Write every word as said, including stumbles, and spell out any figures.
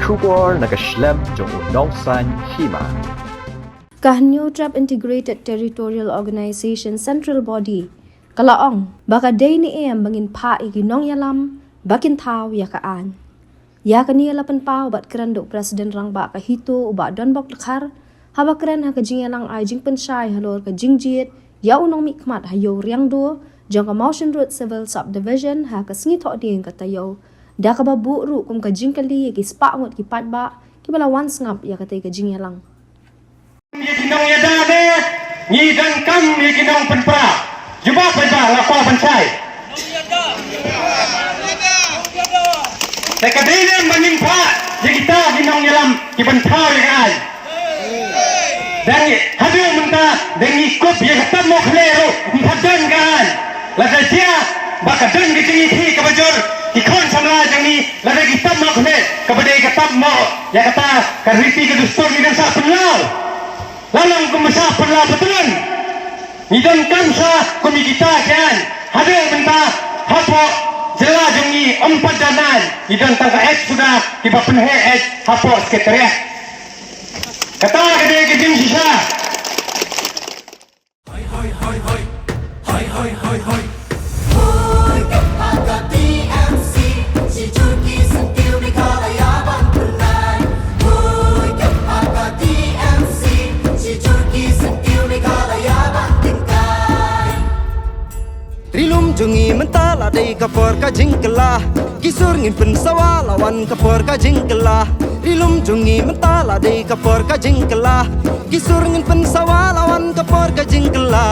Khubor na ka shlem jong u nongsan hima. Ka Hynñiewtrep Integrated Territorial Organization Central Body ka la ong ba ka dei ne em ba ngin phah ïa ki nongïalam ba kin thaw ïa ka aiñ. Ïa kane la pynpaw bad kren da u President Rangbah ka HITO u Bah Donbok Dkhar haba kren ha ka jingïalang ai jingpynshai halor ka jingjied ïa u nongmihkhmat ha Ïew Riangdo jong ka Mawshynrut Civil Subdivision ha ka sngi Thohdieng ka taïew, da kaba buh ruh kum ka jingkylli ïa ki spah ngut ki paidbah kiba la wan sngap ïa katei ka jingïalang. Ïa ki nongïada ne ngi donkam ïa ki nongpynpra. Jubab paidbah, la kwah ban shai. Te ka dei ne em ba ngin phah ïa kita ki nongïalam ki ban thaw ïa ka aiñ. Dang haduh mynta dang ngi kup ïa ka tam moh khleh ruh ym pat don ka aiñ. Lada jia ba ka don ka jingïakhih kaba jur, ki khun samla jong ngi, lada ki tam moh khleh kaba dei ka tam moh ïa kata ka riti ka dustur ngi dang sa pynlaw. La long kum sa pynlaw patlun. Ngi donkam sa kum ïa kita ki aiñ. Haduh mynta hapoh jylla jong ngi ym pat don aiñ. Ngi don tang ka eit suda kiba pynheh eit hapoh Secretariat. Kata ka dei ka jingshisha. Ri lum jong ngi mynta la dei ka por ka jingkylla. Ki sur ngin pynsawa la wan ka por ka jingkylla. Ri lum jong ngi mynta la dei ka por ka jingkylla. Ki sur ngin pynsawa la wan ka por ka jingkylla.